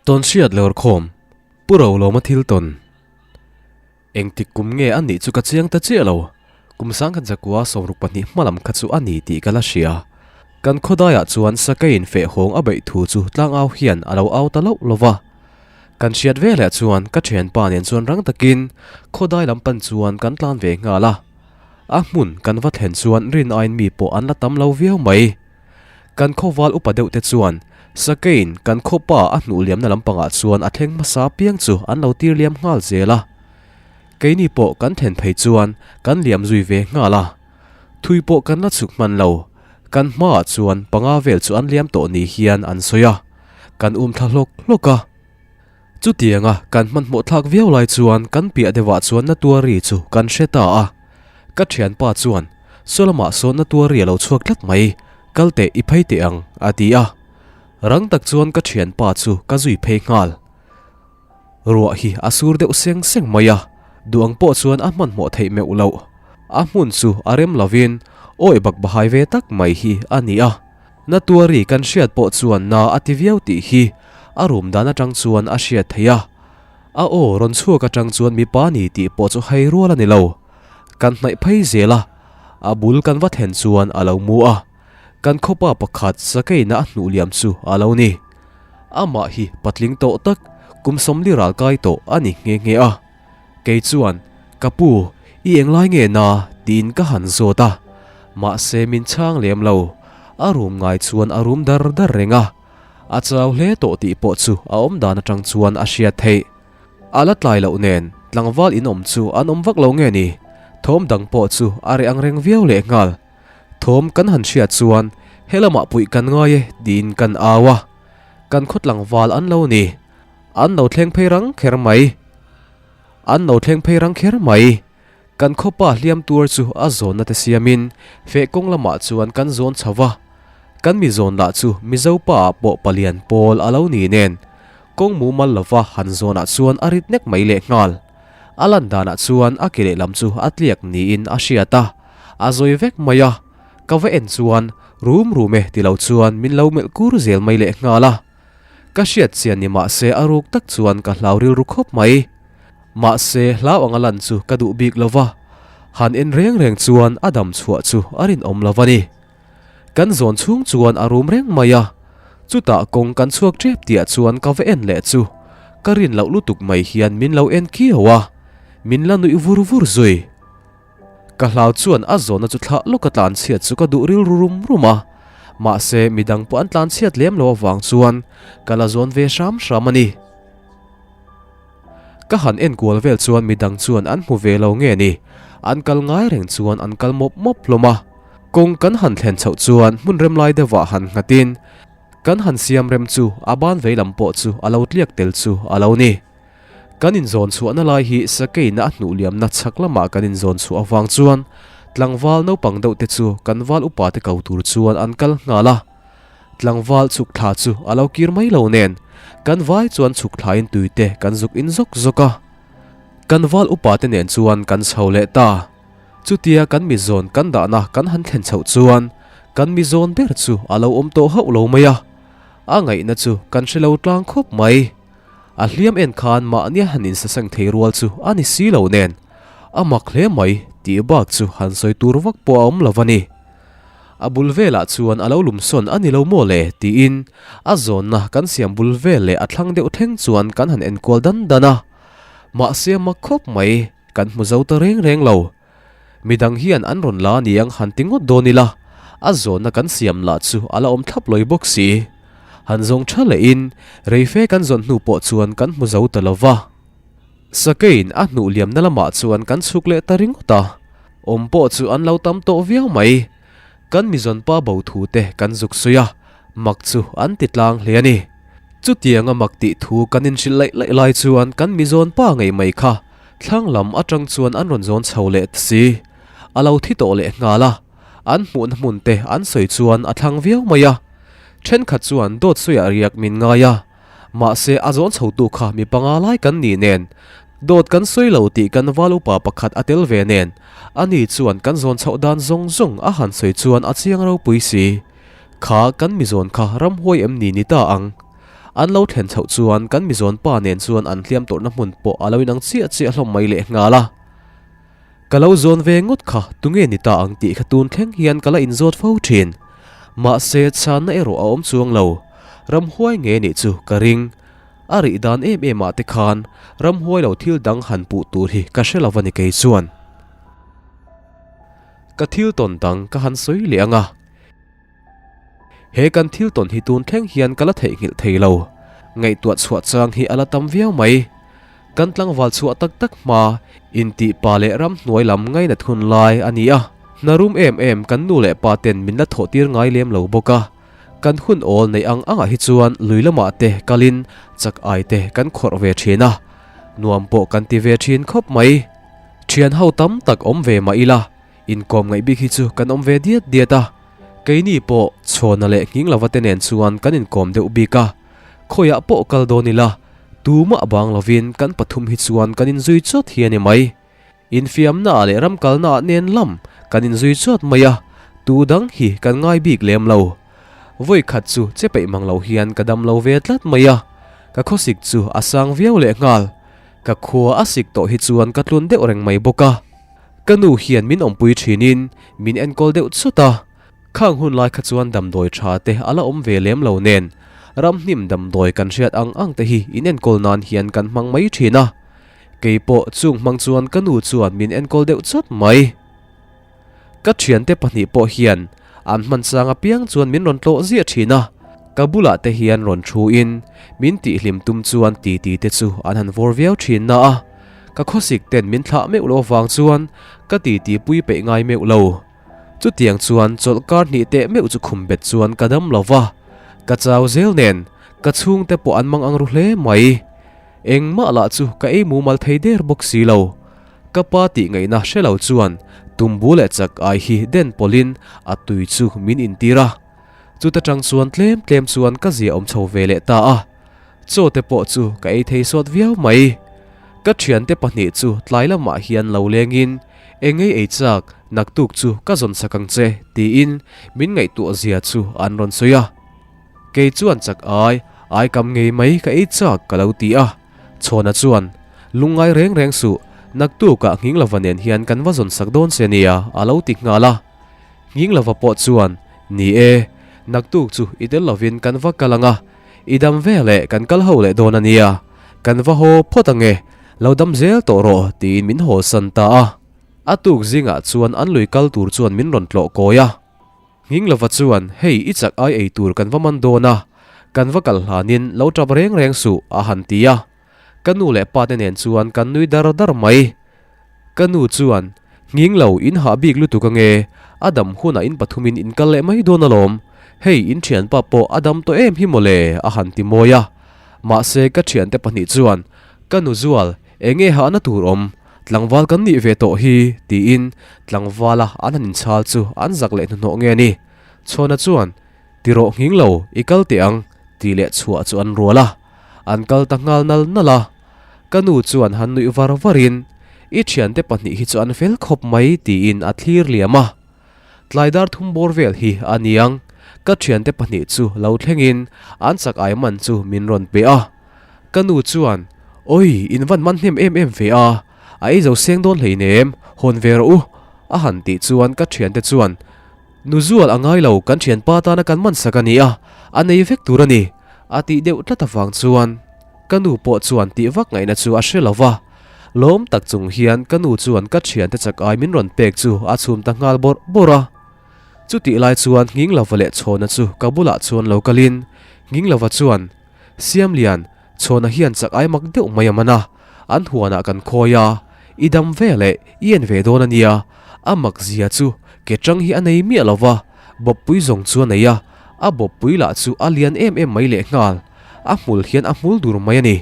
Tawn hriat lawrkhawm, Pu Rolawma thil tawn. Engtik kum nge a nih chu ka chiang ta chiah lo. Kum sangkhat zakua 62 hma lam kha chu a ni tih ka la hria. Kan khawdaiah chuan sakeiin feh hawng a beih thu chu tlangau hian a lo au ta loh lo va. Kan hriat veleh chuan ka thianpa nen chuan rang takin khawdai lam pan chuan kan tlan ve nghal a. A hmun kan va thlen chuan rin aiin mi pawh an la tam lo viau mai. Kan khawval upa deuh te chuan sakeiin kan khawpa a hnuh liamna lampangah chuan a thleng hmasa piang chu an lo tir liam nghal zel a. Keini pawh kan thlen phei chuan kan liam zui ve nghal a. Thui pawh kan la chhuk hman lo, kan hmaah chuan panga vel chu an liam tawh ni hian an sawi a, kan um thla hlawk hlawk a. Chutianga kan hmanhmawh thlak viau lai chuan kan piah deuhah chuan Natuari chu kan hre ta a. Ka thianpa chuan, Saw lamah sawn Natuari a lo chhuak tlat mai, kal teh i phei teh ang, a ti a. Rang tak chuan ka thianpa chu ka zui phei nghal. Ruah hi a sur deuh seng seng mai a, duh ang pawh chuan a hmanhmawh theih meuh loh. A hmun chu a rem lovin awi bak bahai ve tak mai hi a ni a. Natuari kan hriat pawh chuan na a ti viau tih hi a rum dan atang chuan a hriat theih a. A aw rawn chhuak atang chuan mipa ni tih pawh chu hai rual a ni lo. Kan hnaih phei zel a, a bul kan va thlen chuan a lo mu a. Kan khawpa pakhat sakeina a hnuh liam chu a lo ni. Amah hi patling tawh tak, kum 40 ral kai tawh a ni nghe nghe a. Kei chuan, Ka pu, i englai nge na? tiin ka han zawt a. Mahse min chhang lem lo. A rum ngai chuan a rum dar dar reng a. A chau hle tawh tih pawh chu a awm dan atang chuan a hriat theih. A la tlai loh nen, tlangval inawm chu an awm vak lo nge ni? Thawm dang pawh chu a reh ang reng viau lehnghal. Thawm kan han hriat chuan helamah puih kan ngai e tiin kan au a, kan khaw tlangval an lo ni. An lo thleng phei rang kher mai. An lo thleng phei rang kher mai. Kan khawpa hliam tur chu a zawnna te siamin feh kawng lamah chuan kan zawn chho va. Kan mi zawn lah chu Mizo pa ah pawh palian pawl a lo ni nen kawng mumal lova han zawnah chuan a rit nek mai lehnghal. A lan danah chuan a ke lehlam chu a tliak niin a hriat a. A zawi vek mai a, ka va en chuan rum rum e ti lo chuan min lo melh kur zel mai leh nghal a. Ka hriat chian ni mahse a ruk tak chuan ka hlau rilru khawp mai. Mahse hlau anga lan chu ka duh bik lo va, han en reng reng chuan a dam chhuah chu a rinawm lo va ni. Kan zawn chhung chuan a rum reng mai a, chutah kawng kan chhuak tep tihah chuan ka va en leh chu ka rin loh lutuk mai hian min lo en kiau a, min la nuih vur vur zui. Ka hlau chuan a zawhna chu thlah lawka tlan chhiat chu ka duh rilru rum rum a, mahse midang pawh an tlan chhiat lem lo avang chuan ka la zawn ve hram hram a ni. Ka han enkual vel chuan midang chuan an hmu ve lo nge ni, an kal ngai reng chuan an kal mawp mawp hlawm a. Kawng kan han thlen chhoh chuan hmun rem lai deuhah han nghatin kan han siam rem chu a ban vei lam pawh chu a lo tliak tel chu a lo ni. Kan inzawn chhuahna lai hi sakeina a hnuh liamna chhak lamah kan inzawn chhuah avang chuan tlangval naupang deuh te chu kan val upa te ko tur chuan an kal nghal a. Tlangval chhuk thla chu a lo kir mai lo nen kan vai chuan chhuk thlain tui te kan zuk in zawk zawk a. Kan val upa te nen chuan kan chho leh ta. Chutia kan mi zawn kan dahna kan han thlen chhoh chuan kan mi zawn ber chu a lo awm tawh hauh lo mai a. A ngaihna chu kan hre lo tlang khawp mai. A hliam en khan mahnia han insaseng thei rual chu a ni si lo nen, a mak hle mai tih bak chu han sawi tur vak pawh a awm lo a ni. A bul velah chuan a lo lum sawn a ni lo maw le tiin a zawnna kan siam bul vel leh a thlang deuh thleng chuan kan han enkual dan dan a. Mahse a mak khawp mai, kan hmu zo ta reng reng lo. Midang hian an rawn la niang han ti ngawt dawn ila, a zawnna kan siam lah chu a la awm thlap lawi bawk si. Han zawng tha lehin reife kan zawn hnu pawh chuan kan hmu zo ta lo va. Sakeiin a hnuh liamna lamah chuan kan chhuk leh ta ringawt a, awm pawh chu an lo tam tawh viau mai. Kan mizawnpa bo thu te kan zuk sawi a, mak chu an ti tlang hle a ni. Chutianga mak tih thu kan inhrilh laih laih lai chuan kan mizawnpa ngei mai kha Thlang lam atang chuan an rawn zawn chho leh ta si. A lo thi tawh leh nghal a, an hmuhna hmun te an sawi chuan a thlang viau mai a. Thenkhat chuan dawt sawiah riak min ngai a, mahse a zawn chhotu kha mi panga lai kan nih nen, dawt kan sawi lo tih kan val upa pakhat a tel ve nen, ani chuan kan zawn chhoh dan zawng zawng a han sawi chuan a chiang ropui si. Kha kan mi zawn kha ramhuai em ni ni ta ang? An lo thlen chhoh chuan kan mizawn pa nen chuan an hliam tawrhna hmun pawh a lo inang chiah chiah hlawm mai lehnghal a. Ka lo zawn ve ngawt kha tunge ni ta ang tih kha tun thleng hian ka la inzawt fo thin. Mahse chhanna erawh a awm chuang lo. Ramhuai nge nih chu ka ring. A rih dan em em ah te khan ramhuai lo thil dang han puh tur hi ka hre lo a ni kei chuan. Ka thil tawn dang ka han sawi leh ang a. He kan thil tawn hi tun thleng hian ka la theihnghilh thei lo. Ngaihtuah chhuah chang hi a la tam viau mai. Kan tlangval chhuah tak tak hma intih pa leh ramhnuai lam ngainat hun lai a ni a. Hna rum em em kan nu leh pa ten min la thawh tir ngai lem lo bawk a. Kan hun awl neih ang angah hi chuan lui lamah te kalin chak ai te kan khawrh ve thin a. Nuam pawh kan ti ve thin khawp mai. Thian ho tam tak awm ve mah ila Inkawm ngaih bik hi chu kan awm ve diat diat a, keini pawh chhawna leh nghing lova te nen chuan kan inkawm deuh bik a, khawiah pawh kal dawn ila tumah bang lovin kan pathum hi chuan kan inzui chawt hi a ni mai. Infiamnaah leh ramkalnaah nen lam kan inzui chawt mai a, tu dang hi kan ngai bik lem lo. Vawi khat chu che peih mang lo hian ka dam lo ve tlat mai a, ka khawsik chu a sang viau lehnghal. Ka khua a sik tawh hi chuan ka tlun deuh reng mai bawk a. Ka nu hian min awmpui thinin min enkawl deuh chut a, khang hun lai kha chuan damdawi tha te a la awm ve lem lo nen ramhnim damdawi kan hriat ang ang te hi in enkawl nan hian kan hmang mai thin a, kei pawh chung hmang chuan ka nu chuan min enkawl deuh chut mai. Ka thiante pahnih pawh hian an hman chang apiang chuan min rawn tlawh ziah thin a, ka bulah te hian rawn thu in min tihhlim tum chuan titi te chu an han vawr viau thin na a. Ka khawsik ten min thlah meuh lo avang chuan ka titi pui peih ngai meuh lo. Chutiang chuan chawlh kar hnih teh meuh chu khum bet chuan ka dam lo va, ka chau zel nen ka chhungte pawh an mang ang ru hle mai. Engmah lah chu ka ei mumal thei der bawk si lo. Ka pa tih ngaihna hre lo chuan tumbu leh chak ai hi den pawlhin a tui chu min intir a. Chuta tang chuan tlem tlem chuan ka zia awm chho ve leh ta a. Chaw te pawh chu ka ei thei sawt viau mai. Ka thiante pahnih chu tlai lamah hian lo lengin, Engei ei chak, naktuk chu ka zawn sak ang che, tiin min ngaihtuah zia chu an rawn sawi a. Kei chuan chak ai, ai kam ngei mai ka ei chak ka lo ti a. Chhawna chuan, Lungngai reng reng suh, naktukah Nghinglova nen hian kan va zawn sak dawn che nia, a lo ti nghal a. Nghinglova pawh chuan, Ni e, naktuk chu i tel lovin kan va kal ang a, I dam ve leh kan kal ho leh dawn a nia, kan va haw phawt ang e, lo dam zel tawh rawh tiin min hawlsan ta a. A tuk zingah chuan an lui kal tur chuan min rawn tlawh kawi a. Nghinglova chuan hei i chak ai ei tur kan va man dawn a, kan va kal hlanin lo tap reng reng suh a han ti a. Ka nu leh pa te nen chuan kan nui dar dar mai. Ka nu chuan, Nghing lo, in hah bik lutuk ange, a dam hunah in pathumin in kal leh mai dawn alawm, hei in thianpa pawh a dam tawh em hi mawle, a han ti mawi a. Mahse ka thiante pahnih chuan, Ka nu Zual, enge hahna tur awm, tlangval kan nih ve tawh hi, tiin tlangvala an han inchhal chu an zak leh hnuhnawh nge ni. Chhawna chuan, Ti rawh nghing lo, i kal teh ang, tih leh chhuah chu an rual a. An kal ta nghal nal nal a. Ka nu chuan han nuih var varin, I thiante pahnih hi chu an fel khawp mai tiin a thlir liam a. Tlai dar thum bawr vel hi a niang, ka thiante pahnih chu lo thlengin an chak ai man chu min rawn pe a. Ka nu chuan, Awi, in van man hnem em em ve a, a ei zo seng dawn hleinem, hawn ve rawh u, a han tih chuan ka thiante chuan, Nu zual a ngai lo, kan thianpa tana kan man sak a ni a, a nei vek tur a ni, a tih deuh tlat avang chuan ka nu pawh chuan tih vak ngaihna chu a hre lo va. Lawm tak chung hian ka nu chuan ka thiante chak ai min rawn pek chu a chhum ta nghal bawrh bawrh a. Chutih lai chuan Nghinglova leh Chhawna chu ka bulah chuan lo kalin Nghinglova chuan, Siamlian, Chhawna hian chak ai mak deuh mai a man a, an huanah kan khawi a, i dam ve leh i en ve dawn a nia, a mak zia chu ke chang hi a nei miah lo va, bawppui zawng chu a nei a, a bawppui lah chu a lian em em mai lehnghal, a hmul hian a hmul dur mai a ni.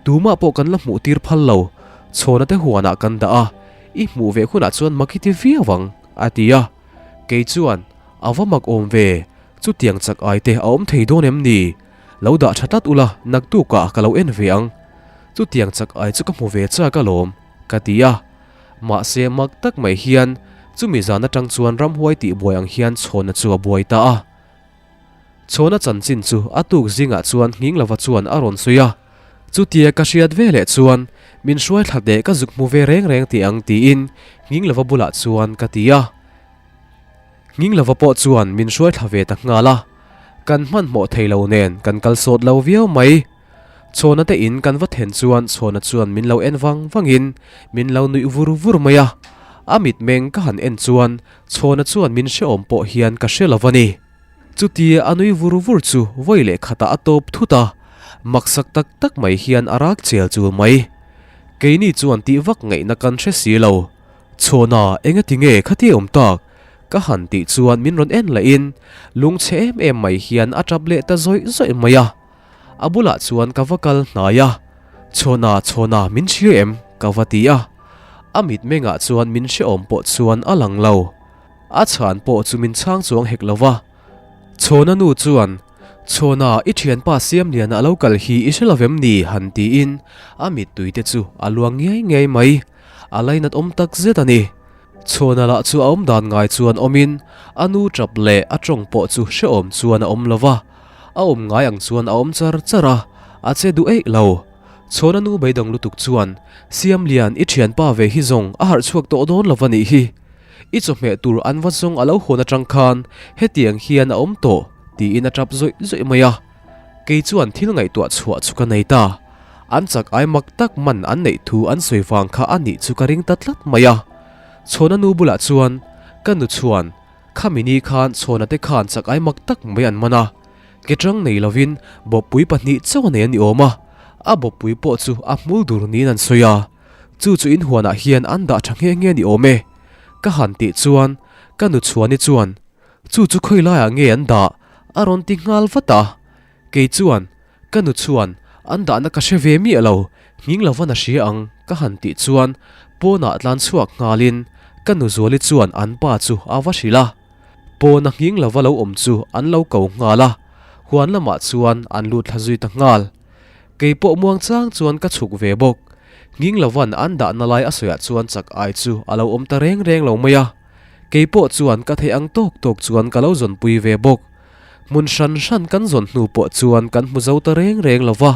Tumah pawh kan la hmuh tir phal lo, Chhawna te huanah kan dah a, i hmuh ve hunah chuan mak i ti viau ang, a ti a. Kei chuan, A va mak awm ve, chutiang chak ai te a awm thei dawn em ni? Lo dah tha tlat ula, naktukah ka lo en ve ang. Chutiang chak ai chu ka hmu ve chak alawm, ka ti a. Mahse mak tak mai hian chumi zan atang chuan ramhuai tih buai ang hian chhawnna chu a buai ta a. Chhawna chanchin chu a tuk zingah chuan nghing lova chuan a rawn sawi a. Chutia ka hriat ve leh chuan min hruai thla teh ka zuk hmu ve reng reng teh ang tiin nghing lova bulah chuan ka ti a. Nghing lova pawh chuan min hruai thla ve ta nghal a. Kan hmanhmawh thei lo nen kan kal sawt lo viau mai. Chhawna te in kan va then chuan Chhawna chuan min lo en vang vangin min lo nuih vur vur mai a. A mitmeng ka han en chuan Chhawna chuan min hrehawm pawh hian ka hre lo va ni. Chutia a nui vur vur chu vawi leh khatah a tawp thut a, maksak tak tak mai hian a rak chel chul mai. Keini chuan tih vak ngaihna kan hre si lo. Chhawna engati nge khatia awm tak? Ka han tih chuan min rawn en lahin lungchhe em em mai hian a tap leh ta zawih zawih mai a. A bulah chuan ka va kal hnai a, Chhawna, Chhawna, min hria em? ka va ti a. A mitmengah chuan min hrehawm pawh chuan a lang lo. A chhan pawh chu min chhang chuang hek lo va. Chhawna nu chuan, Chhawna, i thianpa Siamliana a lo kal hi i hre lo vem ni? han tiin a mittui te chu a luang ngiai ngiai mai. A lainat awm tak zet a ni. Chhawna lah chu a awm dan ngai chuan awmin a nu tap leh a tawng pawh chu hrehawm chuan a awm lo va. A awm ngai ang chuan a awm char char a, a che duh eih lo. Chhawna nu beidawng lutuk chuan, Siamlian, i thianpa ve hi zawng a harh chhuak tawh dawn lo va nih hi. I chawhmeh tur an va zawng a lo hawn atang khan hetiang hian a awm tawh, tiin a tap zawih zawih mai a. Kei chuan thil ngaihtuah chhuah chu ka nei ta. An chak ai mak tak man an neih thu an sawi vang kha a nih chu ka ring ta tlat mai a. Chhawna nu bulah chuan, Ka nu chuan, Khami ni khan Chhawna te khan chak ai mak tak mai an man a. Ke tang nei lovin bawppui pahnih chauh a nei a ni awm a. A bawppui pawh chu a hmul dur niin an sawi a. Chu chu in huanah hian an dah tha nghe nghe a ni awm e. Ka han tih chuan ka nu Chhuani chuan, Chu chu khawi laiah nge an dah? a rawn ti nghal vat a. Kei chuan, Ka nu chuan, an dahna ka hre ve miah lo, nghing lovan a hria ang, ka han tih chuan pawnah tlan chhuak nghalin ka nu Zuali chuan an pa chu a va hrilh a. Pawna nghing lova lo awm chu an lo ko nghal a, huan lamah chuan an lut thla zui ta nghal. Kei pawh muangchang chuan ka chhuk ve bawk. Nghing lovan an dahna lai a sawiah chuan chak ai chu a lo awm ta reng reng lo mai a. Kei pawh chuan ka theih ang tawk tawk chuan ka lo zawnpui ve bawk. Hmun hran hran kan zawn hnu pawh chuan kan hmu zo ta reng reng lo va,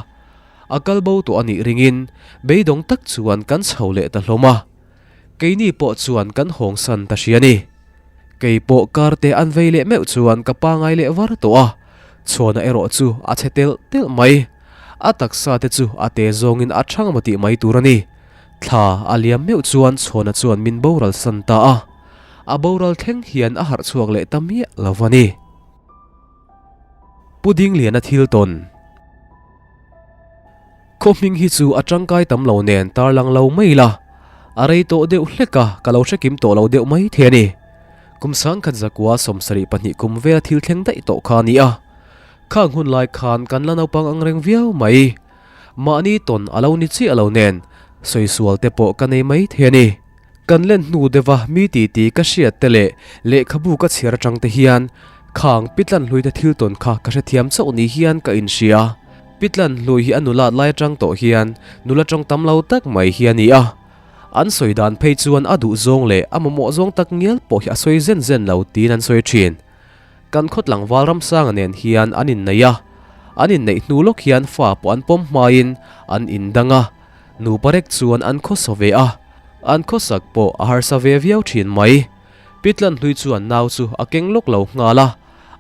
a kal bo tawh a nih ringin beidawng tak chuan kan chho leh ta hlawm a. Keini pawh chuan kan hawngsan ta hria ni. Kei pawh kar te an vei leh meuh chuan ka pangai leh var tawh a, chhuana erawh chu a chhe telh telh mai. A taksa te chu a te zawngin a thang maw tih mai tur a ni. Thla a liam meuh chuan chhuana chuan min boral san ta a. A boral thleng hian a harh chhuak leh ta miah lo a ni. Pu Dingliana thil tawn. Khaw hming hi chu a tangkai tam lo nen tarlang lo mai la, a rei tawh deuh hlek a, ka lo hrekim tawh lo deuh mai thei a ni. Kum sangkhat zakua 72 kum vela thil thleng daih tawh kha a ni a. Khang hun lai khan kan la naupang ang reng viau mai. Mahni tawn a lo ni chiah lo nen sawisual te pawh ka nei mai thei a ni. Kan len hnu deuha mi titi ka hriat te leh lehkhabu ka chhiar atang te hian khang Pitlan hlui te thil tawn kha ka hrethiam chauh ni hian ka inhria. Pitlan hlui hi a nulat lai atang tawh hian nula tawng tam lo tak mai hi a ni a. An sawi dan phei chuan a duh zawng leh a mamawh zawng tak ngial pawh hi a sawi zen zen lo tiin an sawi thin. Kan khaw tlangval Ramsanga nen hian an inneih a, an inneih hnu lawk hian fa pawh an pawm hmain an indang a. Nupa rek chuan an khawsa ve a, an khawsak pawh a harsa ve viau thin mai. Pitlan hlui chuan nau chu a keng lawk lo nghal a,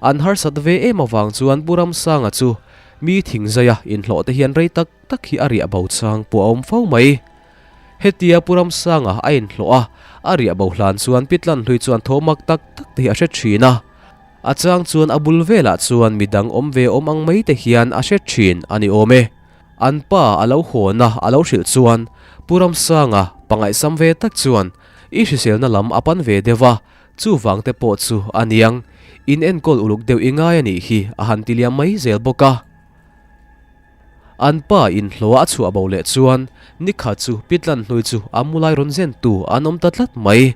an harsat ve em avang chuan Pu Ramsanga chu mi thing zaia inhlawh te hian rei tak tak hi a riah bo chang pawh a awm fo mai. Hetia Pu Ramsanga a inhlawh a, a riah bo hlan chuan Pitlan hlui chuan thaw mak tak tak te hi a hre thin a. A chang chuan a bul velah chuan midang awm ve awm ang mai te hian a hre thin a ni awm e. An pa a lo hawn a, a lo hrilh chuan Pu Ramsanga pangaihsam ve tak chuan i hriselna lam a pan ve deuh a, chuvang te pawh chu a niang, in enkawl uluk deuh i ngai a nih hi a han ti liam mai zel bawk a. An pa inhlawh a chhuah bo leh chuan nikhat chu Pitlan hlui chu a mu lai rawn zen tu an awm ta tlat mai.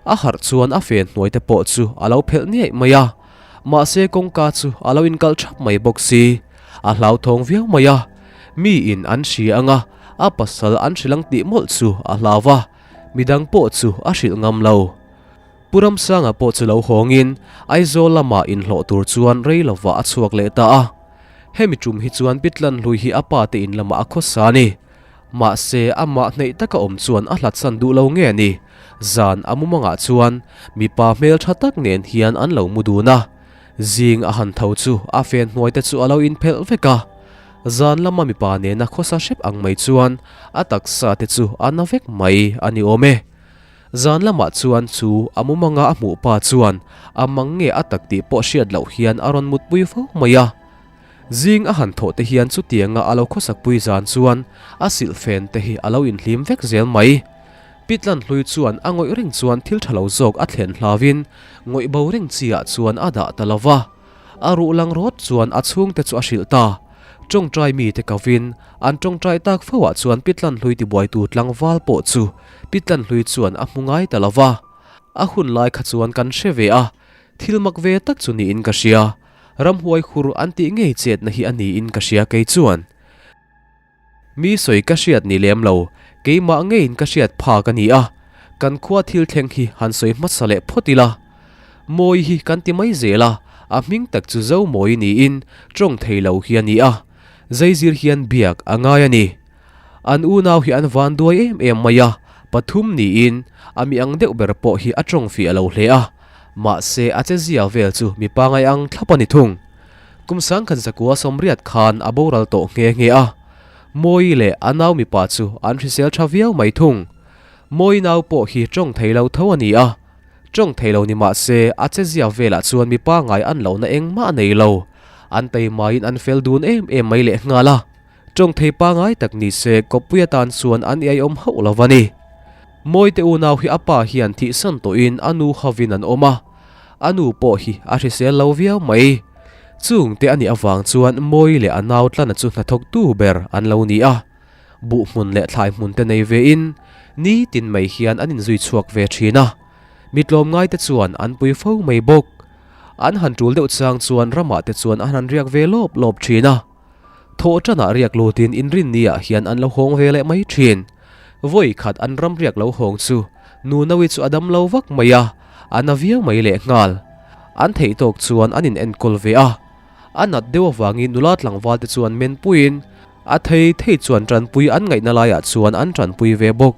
A harh chuan a fen hnuai te pawh chu a lo phelh niaih mai a, mahse kawngka chu a lo inkalh thap mai bawk si. A hlauthawng viau mai a, mi in an hria anga a pasal an hrilh ang tih mawlh chu a hlau va, midang pawh chu a hrilh ngam lo. Pu Ramsanga pawh chu lo hawngin Aizawl lamah inhlawh tur chuan rei lovah a chhuak leh ta a. Hemi tum hi chuan Pitlan hlui hi a pa te in lamah a khawsa a ni. Mahse, amah hneih taka awm chuan a hlatsan duh lo nge ni? Zan a mumangah chuan mipa hmeltha tak nen hian an lo mu dun a. Zing a han tho chu a fen hnuai te chu a lo inphelh vek a. Zan lama mipa nena khawsa hrep ang mai chuan a taksa te chu a na vek mai a ni awm e. Zan lamah chuan chu a mumanga a hmuh pa chuan a mang nge a tak tih pawh hriat loh hian a rawn mutpui fo mai a. Zing a han thawh te hian chutianga a lo khawsakpui zan chuan a silhfen te hi a lo inhlim vek zel mai. Pitlan hlui chuan a ngawih reng chuan thil tha lo zawk a thlen hlauin ngawih bo reng chi ah chuan a dah ta lo va. A ruh lang rawt chuan a chhungte chu a hrilh ta. Tawngtai mite kovin an tawngtai tak fo ah chuan Pitlan hlui tibuaitu tlangval pawh chu Pitlan hlui chuan a hmu ngai ta lo va. A hun lai kha chuan kan hre ve a, thil mak ve tak chu niin ka hria. Ramhuai hur an tih ngei chetna hi a niin ka hria kei chuan. Mi sawi ka hriat ni lem lo, keimah ngeiin ka hriat phak a ni a, kan khua thil thleng hi han sawi hmasa leh phawt ila. Mawi hi kan ti mai zel a, a hming tak chu Zomawi niin tawng thei lo hi a ni a, zaizir hian biak a ngai a ni. An unau hi an van duai em em mai a, pathum niin a mi ang deuh ber pawh hi a tawng fiah lo hle a, mahse a che zia vel chu mi pangai ang thlap a ni thung. Kum sangkhat zakua sawmriat khan a boral tawh nghe nghe a, Mawi leh a nau mipa chu an hrisel tha viau mai thung. Mawi nau pawh hi tawng thei lo tho a ni a, tawng thei lo ni mah se a che zia velah chuan mi pangai an lohna engmah a nei lo. An taimaiin an fel dun em em mai lehnghal a. Tawng thei pangai tak ni se kawppui atan chuan an iaiawm hauh lo va ni. Mawite unau hi a pa hian thihsan tawhin a nu hovin an awm a, a nu pawh hi a hrisel lo viau mai. Chungte a nih avang chuan Mawi leh a nau tlana chu hnathawktu ber an lo ni a. Buh hmun leh thlai hmun te nei vein nitin mai hian an inzui chhuak ve thin a. Mi tlawmngaite chuan an pui fo mai bawk. An han tul deuh chang chuan ramah te chuan an han riak ve lawp lawp thin a. Thawh tanah riak lutin inrinni ah hian an lo hawng ve leh mai thin. Vawi khat an ram riak lo hawng chu nu Nawi chu a dam lo vak mai a, a na viau mai leh nghal. An theih tawk chuan an in enkawl ve a. A nat deuh avangin nula tlangval te chuan men puiin a thei thei chuan tanpui an ngaihna laiah chuan an tanpui ve bawk.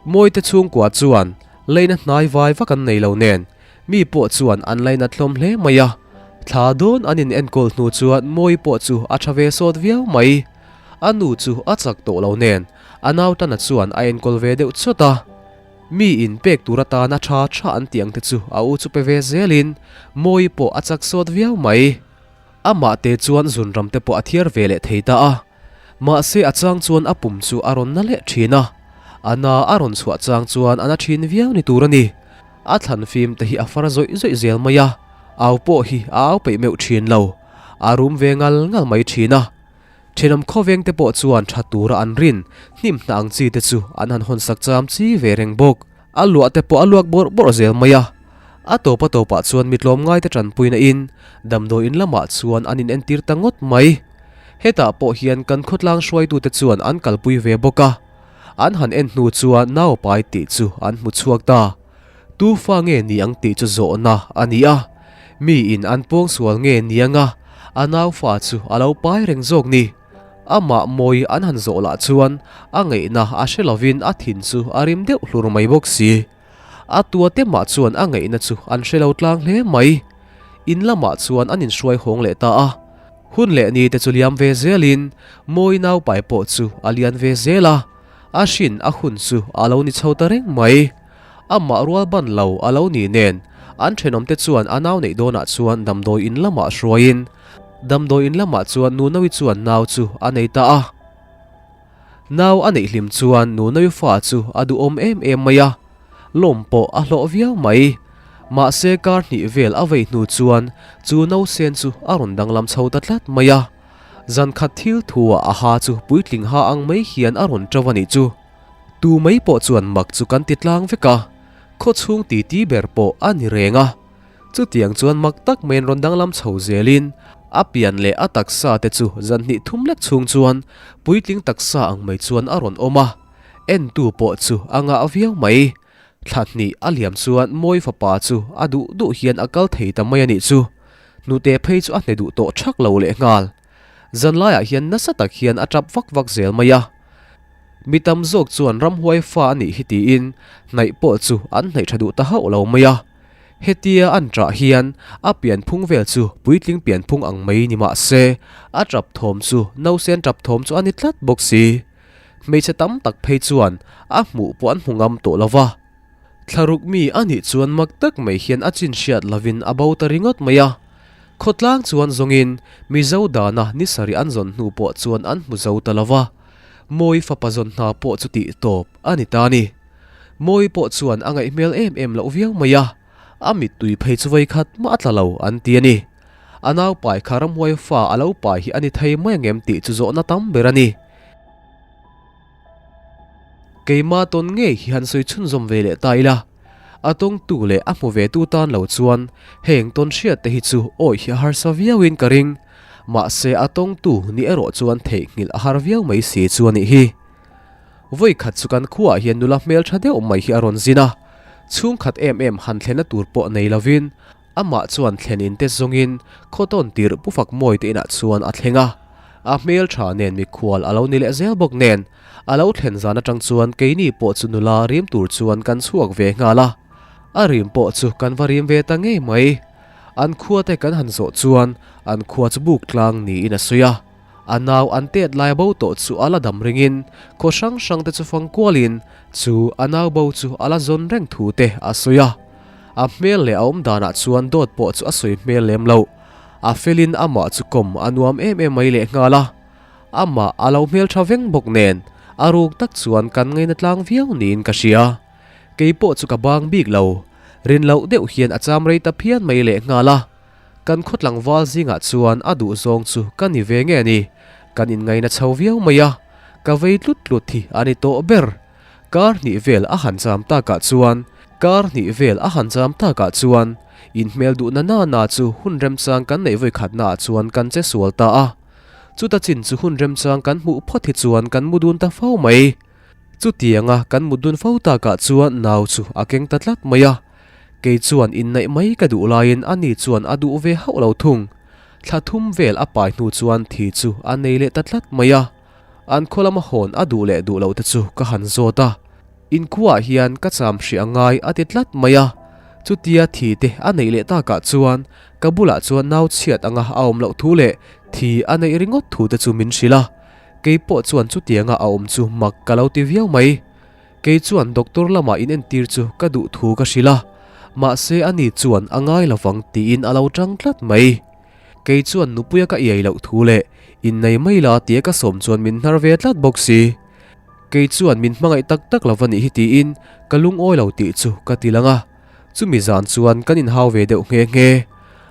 Mawite chhungkua chuan leina hnai vai vak an nei lo nen Mi pawh chuan an lainat hlawm hle mai a, thla dawn an in enkawl hnu chuan Mawi pawh chu a tha ve sawt viau mai. A nu chu a chak tawh lo nen a nau tana chuan a enkawl ve deuh chawt a. Mi in pek tur atana tha tha an tih ang te chu a u chu pe ve zelin Mawi pawh a chak sawt viau mai. Amah te chuan zunram te pawh a thiar ve leh thei ta a. Mahse a chang chuan a pum chu a rawn na leh thin a. A na a rawn chhuah chang chuan a na thin viau ni tur a ni. A thlan fim te hi a far zawih zawih zel mai a, au pawh hi a au peih meuh thin lo. A rum ve ngal ngal mai thin a. Thenawm khawveng te pawh chuan tha tura an rin hnim hna ang chi te chu an han hawn sak cham chi ve reng bawk. A luah te pawh a luak bawrh bawrh zel mai a. A tawp a tawpah chuan mi tlawmngai te tanpuina in damdawi in lamah chuan an in entir ta ngawt mai. Hetah pawh hian kan khawtlang hruaitute chuan an kalpui ve bawk a. An han en hnu chuan nau pai tih chu an hmu chhuak ta. Tu fa nge ni ang tih chu zawhna a ni a. Mi in an pawng sual nge ni anga a nau fa chu a lo pai reng zawk ni. Amah mawi an han zawh lah chuan a ngaihna a hre lovin a thin chu a rim deuh hlur mai bawk si. A tua te mah chuan a ngaihna chu an hre lo tlang hle mai. In lamah chuan an inhruai hawng leh ta a. Hun leh ni te chu liam ve zelin Mawi naupai pawh chu a lian ve zel a, a hrin a hun chu a lo ni chho ta reng mai. Amah rual ban lo a lo ni nen an thenawmte chuan a nau neih dawnah chuan damdawi in lamah hruaiin damdawi in lamah chuan Nunawi chuan nau chu a nei ta a. Nau a neih hlim chuan Nunawi fa chu a duhawm em em mai a, lawm pawh a hlawh viau mai. Mahse kar hnih vel a vei hnu chuan chu nausen chu a rawn danglam chho ta tlat mai a. Zan khat thil thu ah a ha chu puitling ha ang mai hian a rawn ṭo a nih chu. Tu mai pawh chuan mak chu kan ti tlang vek a, khaw chhung titi ber pawh a ni reng a. Chutiang chuan mak tak maiin rawn danglam chho zelin a pian leh a taksa te chu zan hnih thum lek chhung chuan puitling taksa ang mai chuan a rawn awm a, entu pawh chu a ngah viau mai. Thla hnih a liam chuan Mawi fapa chu a duh duh hian a kal thei ta mai a nih chu. Hnute phei chu a hne duh tawh thak lo lehnghal. Zanlaiah hian nasa tak hian a tap vak vak zel mai a. Mi tam zawk chuan ramhuai fa a nih hi tiin hnaih pawh chu an hnaih tha duh ta hauh lo mai a. Hetia an ṭah hian a pianphung vel chu puitling pianphung ang mai ni mah se, a ṭap thawm chu nausen ṭap thawm chu a ni tlat bawk si. Hmeichhe tam tak phei chuan a hmuh pawh an hmu ngam tawh lo va. Thlaruk mi a nih chuan mak tak mai hian a chin hriat lovin a bo ta ringawt mai a. Khawtlang chuan zawngin Mizo dana ni sarih an zawn hnu pawh chuan an hmu zo ta lo va. Mawi fapa zawn hna pawh chu tih tawp a ni ta a ni. Mawi pawh chuan a ngaih hmel em em loh viau mai a, a mittui phei chu vei khat mah a tla lo an ti a ni. A naupai kha ramhuai fa a lo pai hi a ni thei mai angem tih chu zawhna tam ber a ni. Keima tawn ngei hi han sawi chhunzawm ve leh ta ila, a tawngtu leh a hmu ve tu tan lo chuan heng tawn hriat te hi chu awih hi a harsa viauin ka ring. Mahse a tawngtu ni erawh chuan theihnghilh a har viau mai si chu a nih hi. Vawi khat chu kan khuaah hian nula hmel tha deuh mai hi a rawn zin a, chhungkhat em em han thlenna tur pawh nei lovin amah chuan thlen in te zawngin khaw tawn tirh pu fak mawi te inah chuan a thleng a. A hmel tha nen mikhual a lo ni leh zel bawk nen a lo thlen zan atang chuan keini pawh chu nula rim tur chuan kan chhuak ve nghal a. A rim pawh chu kan va rim ve ta ngei mai. An khua te kan han zawh chuan an khua chu buk tlang niin a sawi a. A nau an tet lai bo tawh chu a la dam ringin khaw hrang hrang te chu fang kualin chu a nau bo chu a la zawn reng thu te a sawi a. A hmel leh a awm danah chuan dawt pawh chu a sawi hmel lem lo. A felin amah chu kawm a nuam em em mai lehnghal a. Amah a lo hmeltha veng bawk nen a ruk tak chuan kan ngaina tlang viau niin ka hria. Kei pawh chu ka bang bik lo. Rin loh deuh hian a cham rei ta phian mai lehnghal a. Kan khaw tlangval zingah chuan a duh zawng chu ka ni ve nge ni? Kan inngaina chho viau mai a, ka vei tlut tlut hi a ni tawh ber. Kar hnih vel a han cham takah chuan, kar hnih vel a han cham takah chuan, inhmel duhna nana chu hun remchang kan neih vawikhatnaah chuan kan che sual ta a. Chuta chin chu hun remchang kan hmuh phawt hi chuan kan mu dun ta fo mai. Chutianga kan mut dun fo takah chuan nau chu a keng ta tlat mai a. Kei chuan inneih mai ka duh laiin ani chuan a duh ve hauh lo thung. Thla thum vel a pai hnu chuan thi chu a nei leh ta tlat mai a. An khaw lama hawn a duh leh duh loh te chu ka han zawt a. Inkhuaah hian ka cham hrih a ngai a ti tlat mai a. Chutia thi te a neih leh takah chuan ka bulah chuan nau chhiat anga a awm loh thu leh thi a neih ringawt thu te chu min hrilh a. Kei pawh chuan chutianga a awm chu mak ka lo ti viau mai. Kei chuan doctor lamah in entir chu ka duh thu ka hrilh a, mahse ani chuan a ngai lovang tiin a lo tang tlat mai. Kei chuan nupuia ka iai loh thu leh innei mai la tia ka sawm chuan min hnar ve tlat bawk si. Kei chuan min hmangaih tak tak lo va nih hi tiin ka lungawi lo tih chu ka ti lang a, chumi zan chuan kan inhau ve deuh nghe nghe.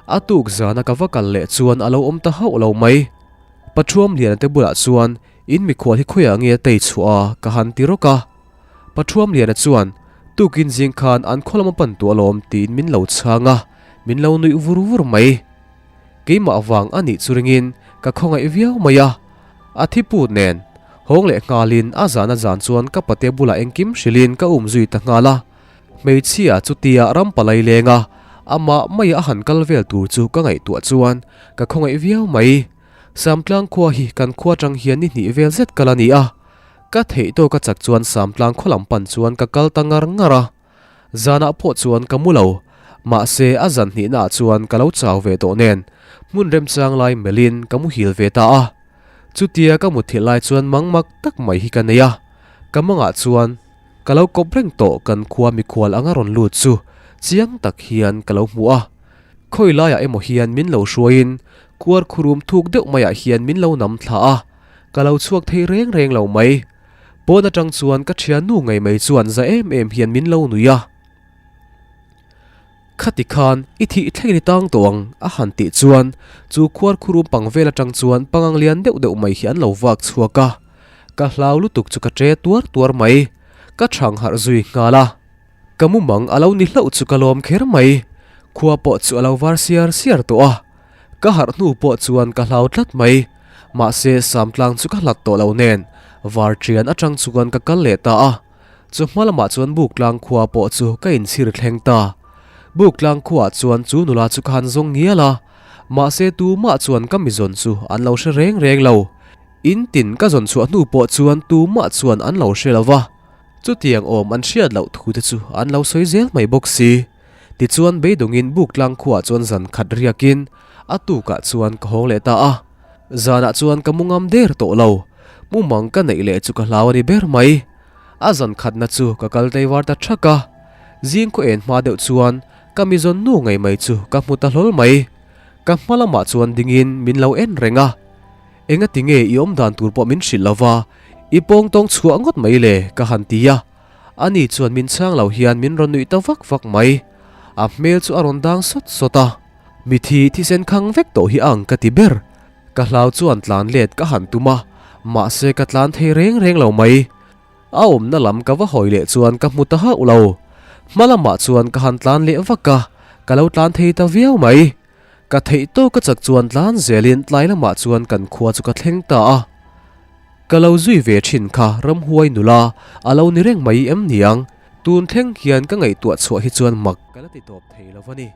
A tuk zana ka va kal leh chuan a lo awm ta hauh lo mai. Pathuam Liana te bulah chuan In mikhual hi khawiah nge tei chhuah a ka han ti rawk a. Pathuamliana chuan, Tukin zing khan an khaw lama pan tuah alawm tiin min lo chhang a, min lo nuih vur vur mai. Keimah vang a nih chu ringin ka khawngaih viau mai a. A thi put nen, hawng leh nghalin a zan a zan chuan ka pate bulah engkim hrilhin ka um zui ta nghal a. Hmeichhia chutia ram palai leng a, amah maia a han kal vel tur chu ka ngaihtuah chuan ka khawngaih viau mai. Samtlang khua hi kan khua atang hian ni hnih vel zet kal a ni a, ka theih tawk a chak chuan Samtlang khaw lam pan chuan ka kal ta ngar ngar a. Zanah pawh chuan ka mu lo, mahse a zan hnihnaah chuan ka lo chau ve tawh nen hmun remchang lai melhin ka muhil ve ta a. Chutia ka mutthilh lai chuan mangmak tak mai hi ka nei a, ka mangah chuan ka lo kawp reng tawh kan khua mikhual anga rawn lut chu chiang tak hian ka lo hmu a. Khawi laiah emaw hian min lo hruaiin kuar khurum thuk deuh maiah hian min lo nam thla a, ka lo chhuak thei reng reng lo mai. Pawn atang chuan ka thiannu ngei mai chuan za em em hian min lo nui a. Khati khan i thih thlengin i tang tawh ang a han tih chuan chu khuar khurum pang vel atang chuan pangang lian deuh deuh mai hi an lo vak chhuak a. Ka hlau lutuk chu ka tre tuar tuar mai. Ka chhang harh zui nghal a. Ka mumang a lo ni hlauh chu ka lawm kher mai. Khua pawh chu a lo var siar siar tawh a. Ka harh hnu pawh chuan ka hlau tlat mai. Mahse Samtlang chu ka hlat tawh lo nen var ṭian aṭang chuan ka kal leh ta a. Chawhma lamah chuan Buktlang khua pawh chu ka inchhir thleng ta. Buktlang khuaah chuan chu nula chu ka han zawng ngial a, mahse tumah chuan ka mizawn chu an lo hre reng reng lo. In tin ka zawn chhuah hnu pawh chuan tumah chuan an lo hre lo va, chutiang awm an hriat loh thu te chu an lo sawi zel mai bawk si. Tichuan beidawngin Buktlang khuaah chuan zan khat riakin a tukah chuan ka hawng leh ta a. Zanah chuan ka mu ngam der tawh lo, mumang ka neih leh chu ka hlau a ni ber mai. A zan khatna chu ka kal teivar ta thak a, zing khaw en hma deuh chuan ka mizawn nu ngei mai chu ka hmu ta hlawl mai. Ka hma lamah chuan dingin min lo en reng a, Engati nge i awm dan tur pawh min hrilh lo va, i pawng tawng chhuah ngawt mai le ka han ti a. Ani chuan min chhang lo hian min rawn nuih ta vak vak mai. A hmel chu a rawn dang sawt sawt a. Mithi thisen khang vek tawh hi ang ka ti ber. Ka hlau chuan tlan let ka han tum a, mahse ka tlan thei reng reng lo mai. A awmna lam ka va hawi leh chuan ka hmu ta hauh lo. Hma lamah chuan ka han tlan leh vak a, ka lo tlan thei ta viau mai. Ka theih tawk a chak chuan tlan zelin tlai lamah chuan kan khua chu ka thleng ta a. Ka lo zui ve thin kha ramhuai nula a lo ni reng mai em niang? Tun thleng hian ka ngaihtuah chhuah hi chuan mak ka la ti tawp thei lo a ni.